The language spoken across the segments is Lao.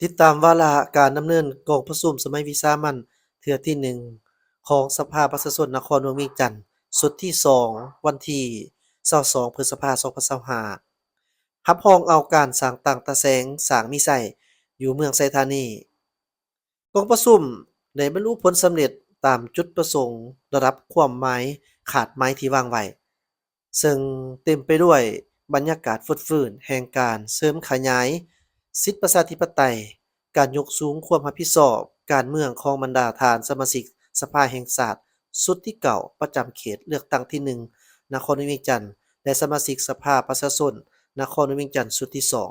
ຕິດຕາມວາລະການດຳເນີນກອງປະຊຸມສະໄໝວິສາມັນເທື່ອທີໜຶ່ງ ຂອງສະພາປະຊາຊົນນະຄອນຫຼວງວຽງຈັນ ຊຸດທີສອງ ວັນທີຊາວສອງ ພຶດສະພາ ສອງພັນຊາວຫ້າ ຮັບຮອງເອົາການສ້າງຕັ້ງຕາແສງສາງມີໄຊ ຢູ່ເມືອງໄຊທານີ. ກອງປະຊຸມໄດ້ບັນລຸຜົນສຳເລັດຕາມຈຸດປະສົງ, ລະດັບຄວາມໝາຍ, ຄາດໝາຍທີ່ວາງໄວ້, ເຊິ່ງເຕັມໄປດ້ວຍບັນຍາກາດຟົດຟື້ນແຫ່ງການເສີມຂະຫຍາຍສິດປະຊາທິປະໄຕ, ການຍົກສູງຄວາມຮັບຜິດຊອບການເມືອງຂອງບັນດາທ່ານສະມາຊິກສະພາແຫ່ງຊາດຊຸດທີເກົ້າ ປະຈຳເຂດເລືອກຕັ້ງທີໜຶ່ງ ນະຄອນຫຼວງວຽງຈັນ ແລະ ສະມາຊິກສະພາປະຊາຊົນນະຄອນຫຼວງວຽງຈັນຊຸດທີສອງ.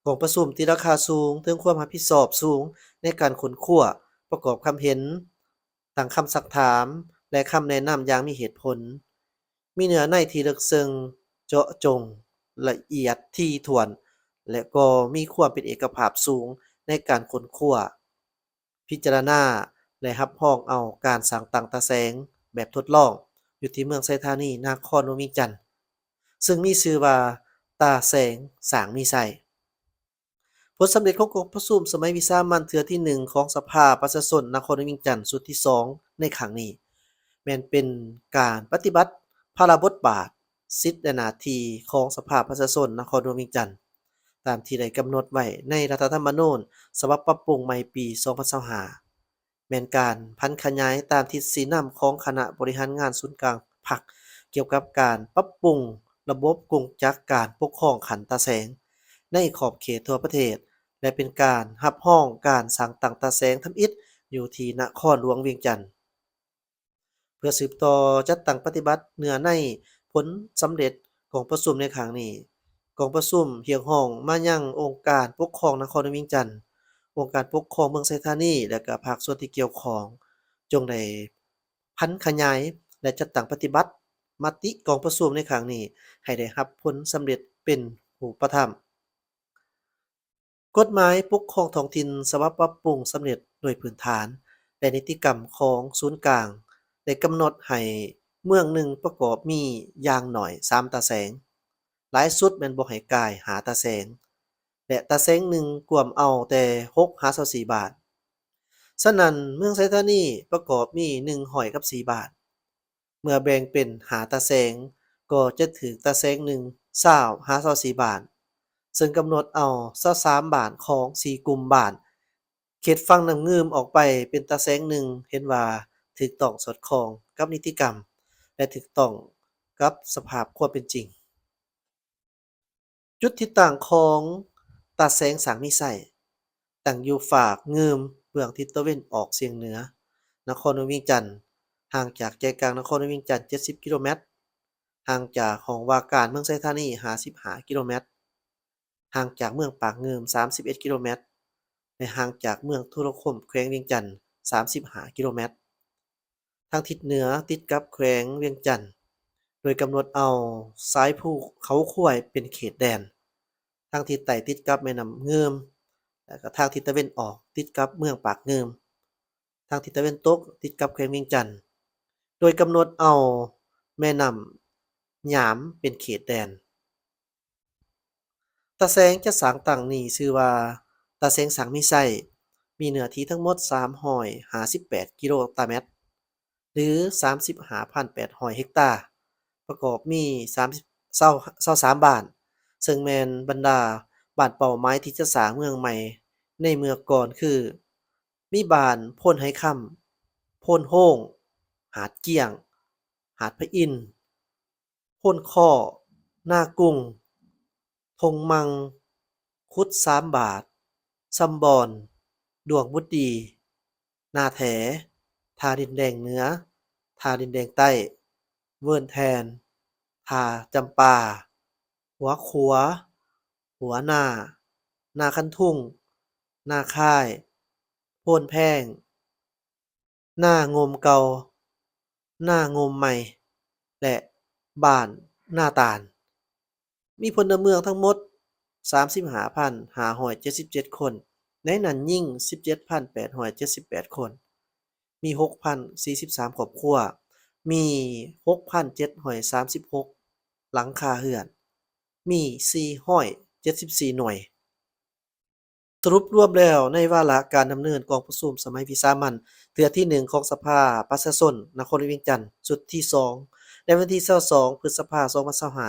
ກອງປະຊຸມຕີລາຄາສູງເຖິງຄວາມຮັບຜິດຊອບສູງໃນການຄົ້ນຄວ້າ, ປະກອບຄຳເຫັນ, ຕັ້ງຄຳຊັກຖາມ ແລະ ຄຳແນະນຳຢ່າງມີເຫດຜົນ, ມີເນື້ອໃນທີ່ເລິກເຊິ່ງ, ເຈາະຈົງ, ລະອຽດຖີ່ຖ້ວນ ແລະ ກໍມີຄວາມເປັນເອກະພາບສູງໃນການຄົ້ນຄວ້າ. ພິຈາລະນາ ແລະ ຮັບຮອງເອົາການສ້າງຕັ້ງຕາແສງແບບທົດລອງຢູ່ທີ່ເມືອງໄຊທານີ ນະຄອນຫຼວງວຽງຈັນ ເຊິ່ງມີຊື່ວ່າ ຕາແສງສາງມີໄຊ. ຜົນສຳເລັດຂອງກອງປະຊຸມສະໄໝວິສາມັນເທື່ອທີໜຶ່ງ ຂອງສະພາປະຊາຊົນນະຄອນຫຼວງວຽງຈັນຊຸດທີສອງໃນຄັ້ງນີ້ ແມ່ນເປັນການປະຕິບັດພາລະບົດບາດ, ສິດ ແລະ ໜ້າທີ່ຂອງສະພາປະຊາຊົນນະຄອນຫຼວງວຽງຈັນ ຕາມທີ່ໄດ້ກຳນົດໄວ້ໃນລັດຖະທຳມະນູນສະບັບປັບປຸງໃໝ່ປີສອງພັນຊາວຫ້າ ແມ່ນການຜັນຂະຫຍາຍຕາມທິດຊີ້ນຳຂອງຄະນະບໍລິຫານງານສູນກາງພັກ ກ່ຽວກັບການປັບປຸງລະບົບກົງຈັກການປົກຄອງຂັ້ນຕາແສງໃນຂອບເຂດທົ່ວປະເທດ ແລະ ເປັນການຮັບຮອງການສ້າງຕັ້ງຕາແສງທຳອິດຢູ່ທີ່ນະຄອນຫຼວງວຽງຈັນ. ເພື່ອສືບຕໍ່ຈັດຕັ້ງປະຕິບັດເນື້ອໃນຜົນສຳເລັດກອງປະຊຸມໃນຄັ້ງນີ້, ກອງປະຊຸມຮຽກຮ້ອງມາຍັງອົງການປົກຄອງນະຄອນຫຼວງວຽງຈັນ, ອົງການປົກຄອງເມືອງໄຊທານີ ແລະ ກະພາກສ່ວນທີ່ກ່ຽວຂ້ອງ ຈົ່ງໄດ້ຜັນຂະຫຍາຍ ແລະ ຈັດຕັ້ງປະຕິບັດມະຕິກອງປະຊຸມໃນຄັ້ງນີ້ ໃຫ້ໄດ້ຮັບຜົນສຳເລັດເປັນຮູບປະທຳ. ກົດໝາຍປົກຄອງທ້ອງຖິ່ນສະບັບປັບປຸງສຳເລັດໂດຍພື້ນຖານ ແລະ ນິຕິກຳຂອງສູນກາງ ໄດ້ກຳນົດໃຫ້ເມືອງໜຶ່ງປະກອບມີຢ່າງໜ້ອຍສາມຕາແສງ, ຫຼາຍສຸດແມ່ນບໍ່ໃຫ້ກາຍຫ້າຕາແສງ ແລະ ຕາແສງໜຶ່ງກວມເອົາແຕ່ຫົກຫາຊາວສີ່ບ້ານ. ສະນັ້ນ, ເມືອງໄຊທານີປະກອບມີໜຶ່ງຮ້ອຍກັບສີ່ບ້ານ. ເມື່ອແບ່ງເປັນຫ້າຕາແສງ ກໍຈະຖືກຕາແສງໜຶ່ງຊາວຫາຊາວສີ່ບ້ານ, ເຊິ່ງກຳນົດເອົາຊາວສາມບ້ານຂອງສີ່ກຸ່ມບ້ານ ເຂດຝັ່ງນ້ຳງື່ມອອກໄປເປັນຕາແສງໜຶ່ງ ເຫັນວ່າຖືກຕ້ອງສອດຄ່ອງກັບນິຕິກຳ ແລະ ຖືກຕ້ອງກັບສະພາບຄວາມເປັນຈິງ. ຈຸດທີ່ຕັ້ງຂອງຕາແສງສາງມີໄຊ ຕັ້ງຢູ່ຟາກງື່ມເບື້ອງທິດຕາເວັນອອກສຽງເໜືອນະຄອນຫຼວງວຽງຈັນ, ຫ່າງຈາກໃຈກາງນະຄອນຫຼວງວຽງຈັນເຈັດສິບກິໂລແມັດ, ຫ່າງຈາກຫ້ອງວ່າການເມືອງໄຊທານີຫ້າສິບຫ້າກິໂລແມັດ, ຫ່າງຈາກເມືອງປາກງື່ມສາມສິບເອັດກິໂລແມັດ ແລະ ຫ່າງຈາກເມືອງທຸລະຄົມແຂວງວຽງຈັນສາມສິບຫ້າກິໂລແມັດ. ທາງທິດເໜືອຕິດກັບແຂວງວຽງຈັນ ໂດຍກຳນົດເອົາຊາຍພູເຂົາຄວາຍເປັນເຂດແດນ, ທາງທິດໃຕ້ຕິດກັບແມ່ນ້ຳງື່ມ ແລະ ກະທາງທິດຕາເວັນອອກຕິດກັບເມືອງປາກງື່ມ, ທາງທິດຕາເວັນຕົກຕິດກັບແຂວງວຽງຈັນ ໂດຍກຳນົດເອົາແມ່ນ້ຳຫຍາມເປັນເຂດແດນ. ຕາແສງຈະສ້າງຕັ້ງນີ້ຊື່ວ່າ ຕາແສງສາງມີໄຊ, ມີເນື້ອທີ່ທັງໝົດສາມຮ້ອຍຫ້າສິບແປດກິໂລຕາແມັດ ຫຼື ສາມສິບຫ້າພັນແປດຮ້ອຍເຮັກຕາ, ປະກອບມີສາມສິບ ຊາວ ຊາວສາມບ້ານ, ເຊິ່ງແມ່ນບັນດາບ້ານເປົ້າໝາຍທີ່ຈະສ້າງເມືອງໃໝ່ໃນເມື່ອກ່ອນຄື ມີບ້ານໂພນໄຫຄຳ, ໂພນໂຮງ, ຫາດກ້ຽງ, ຫາດພະອິນ, ໂພນຄໍ້, ນາກຸງ, ທົ່ງມັ່ງ, ຂຸດສາມບາດ, ຊຳບອນ, ດວງບຸດດີ, ນາແຖ, ທ່າດິນແດງເໜືອ, ທ່າດິນແດງໃຕ້, ເວີນແທ່ນ, ທ່າຈຳປາ, ຫົວຂົວ, ຫົວໜ້າ, ນາຄັນທຸງ, ນາຄາຍ, ໂພນແພງ, ນາງົມເກົ່າ, ນາງົມໃໝ່ ແລະ ບ້ານນາຕານ. ມີພົນລະເມືອງທັງໝົດສາມສິບຫ້າພັນຫ້າຮ້ອຍເຈັດສິບເຈັດຄົນ, ໃນນັ້ນຍິງສິບເຈັດພັນແປດຮ້ອຍເຈັດສິບແປດຄົນ, ມີຫົກພັນສີ່ສິບສາມຄອບຄົວ, ມີຫົກພັນເຈັດຮ້ອຍສາມສິບຫົກຫຼັງຄາເຮືອນ, ມີສີ່ຮ້ອຍເຈັດສິບສີ່ໜ່ວຍ. ສະຫຼຸບລວມແລ້ວ, ໃນວາລະການດຳເນີນກອງປະຊຸມສະໄໝວິສາມັນເທື່ອທີໜຶ່ງຂອງສະພາປະຊາຊົນນະຄອນຫຼວງວຽງຈັນ ຊຸດທີສອງ ໃນວັນທີຊາວສອງ ພຶດສະພາ ສອງພັນຊາວຫ້າ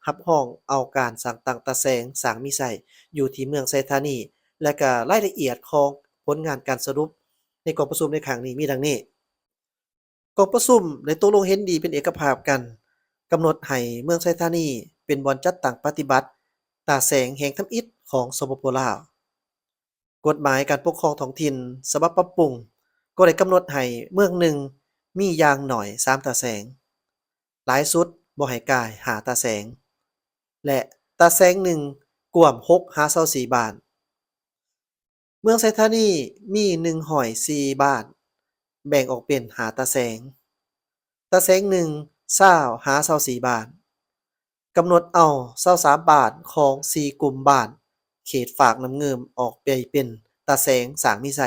ຮັບຮອງເອົາການສ້າງຕັ້ງຕາແສງສາງມີໄຊ ຢູ່ທີ່ເມືອງໄຊທານີ ແລະ ກະລາຍລະອຽດຂອງຜົນງານການສະຫຼຸບໃນກອງປະຊຸມໃນຄັ້ງນີ້ມີດັ່ງນີ້. ກອງປະຊຸມໄດ້ຕົກລົງເຫັນດີເປັນເອກະພາບກັນ ກຳນົດໃຫ້ເມືອງໄຊທານີເປັນບ່ອນຈັດຕັ້ງປະຕິບັດຕາແສງແຫ່ງທຳອິດຂອງ ສປປ ລາວ. ກົດໝາຍການປົກຄອງທ້ອງຖິ່ນສະບັບປັບປຸງ ກໍໄດ້ກຳນົດໃຫ້ເມືອງໜຶ່ງມີຢ່າງໜ້ອຍສາມຕາແສງ, ຫຼາຍສຸດບໍ່ໃຫ້ກາຍຫ້າຕາແສງ ແລະ ຕາແສງໜຶ່ງກວມຫົກຫາຊາວສີ່ບ້ານ. ເມືອງໄຊທານີມີໜຶ່ງຮ້ອຍສີ່ບ້ານ, ແບ່ງອອກເປັນຫ້າຕາແສງ, ຕາແສງໜຶ່ງ ຊາວຫາຊາວສີ່ບ້ານ, ກຳນົດເອົາຊາວສາມບ້ານຂອງສີ່ກຸ່ມບ້ານເຂດຟາກນ້ຳງື່ມອອກໄປເປັນຕາແສງສາງມີໄຊ,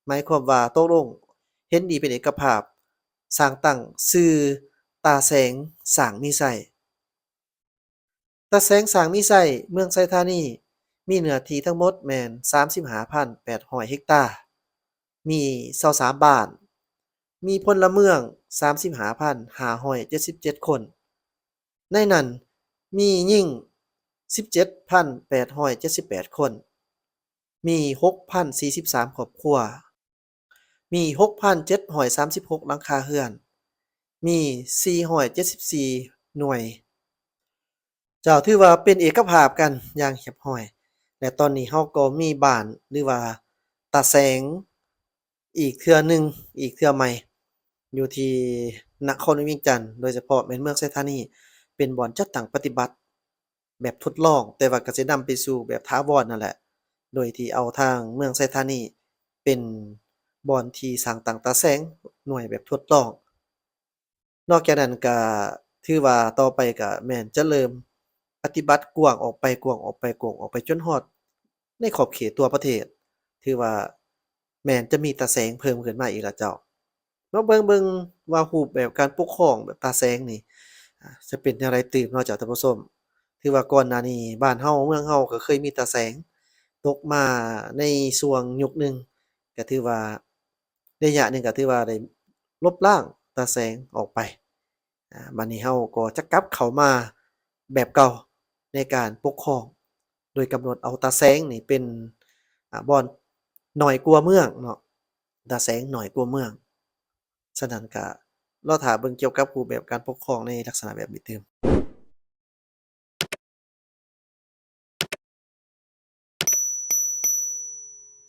ໝາຍຄວາມວ່າຕົກລົງເຫັນດີເປັນເອກະພາບ ສ້າງຕັ້ງຊື່ຕາແສງສາງມີໄຊ. ຕາແສງສາງມີໄຊ ເມືອງໄຊທານີ ມີເນື້ອທີ່ທັງໝົດແມ່ນສາມສິບຫ້າພັນແປດຮ້ອຍເຮັກຕາ, ມີຊາວສາມບ້ານ, ມີພົນລະເມືອງສາມສິບຫ້າພັນຫ້າຮ້ອຍເຈັດສິບເຈັດຄົນ, ໃນນັ້ນມີຍິງສິບເຈັດພັນແປດຮ້ອຍເຈັດສິບແປດຄົນ, ມີຫົກພັນສີ່ສິບສາມຄອບຄົວ, ມີຫົກພັນເຈັດຮ້ອຍສາມສິບຫົກຫຼັງຄາເຮືອນ, ມີສີ່ຮ້ອຍເຈັດສິບສີ່ໜ່ວຍ. ເຈົ້າ ຖືວ່າເປັນເອກະພາບກັນຢ່າງຮຽບຮ້ອຍ ແລະ ຕອນນີ້ເຮົາກໍມີບ້ານ ຫຼືວ່າຕາແສງອີກເທື່ອໜຶ່ງ, ອີກເທື່ອໃໝ່ ຢູ່ທີ່ນະຄອນຫຼວງວຽງຈັນ, ໂດຍສະເພາະແມ່ນເມືອງໄຊທານີ ເປັນບ່ອນຈັດຕັ້ງປະຕິບັດ ແບບທົດລອງ, ແຕ່ວ່າກໍຊິນຳໄປສູ່ແບບຖາວອນນັ້ນແຫຼະ, ໂດຍທີ່ເອົາທາງເມືອງໄຊທານີເປັນບ່ອນທີ່ສ້າງຕັ້ງຕາແສງໜ່ວຍແບບທົດລອງ. ນອກຈາກນັ້ນກໍຖືວ່າຕໍ່ໄປກໍແມ່ນຈະເລີ່ມປະຕິບັດກວ້າງອອກໄປ, ກວ້າງອອກໄປ, ກວ້າງອອກໄປ ຈົນຮອດໃນຂອບເຂດທົ່ວປະເທດ, ຖືວ່າແມ່ນຈະມີຕາແສງເພີ່ມຂຶ້ນມາອີກລະເຈົ້າ. ມາເບິ່ງເບິ່ງວ່າຮູບແບບການປົກຄອງແບບຕາແສງນີ້ ອາ ຈະເປັນແນວໃດຕື່ມເນາະເຈົ້າທ່ານຜູ້ຊົມ. ຖືວ່າກ່ອນໜ້ານີ້ບ້ານເຮົາເມືອງເຮົາກໍເຄີຍມີຕາແສງຕົກມາໃນຊ່ວງຍຸກໜຶ່ງ, ກໍຖືວ່າໄລຍະໜຶ່ງກໍຖືວ່າໄດ້ລົບລ້າງຕາແສງອອກໄປ. ອາ ບັດນີ້ເຮົາກໍຈະກັບເຂົ້າມາແບບເກົ່າໃນການປົກຄອງ ໂດຍກຳນົດເອົາຕາແສງນີ້ເປັນ ອາ ບ່ອນໜ້ອຍກວ່າເມືອງເນາະ, ຕາແສງໜ້ອຍກວ່າເມືອງ. ສະນັ້ນກະລໍຖ້າເບິ່ງກ່ຽວກັບຮູບແບບການປົກຄອງໃນລັກສະນະແບບນີ້ຕື່ມ.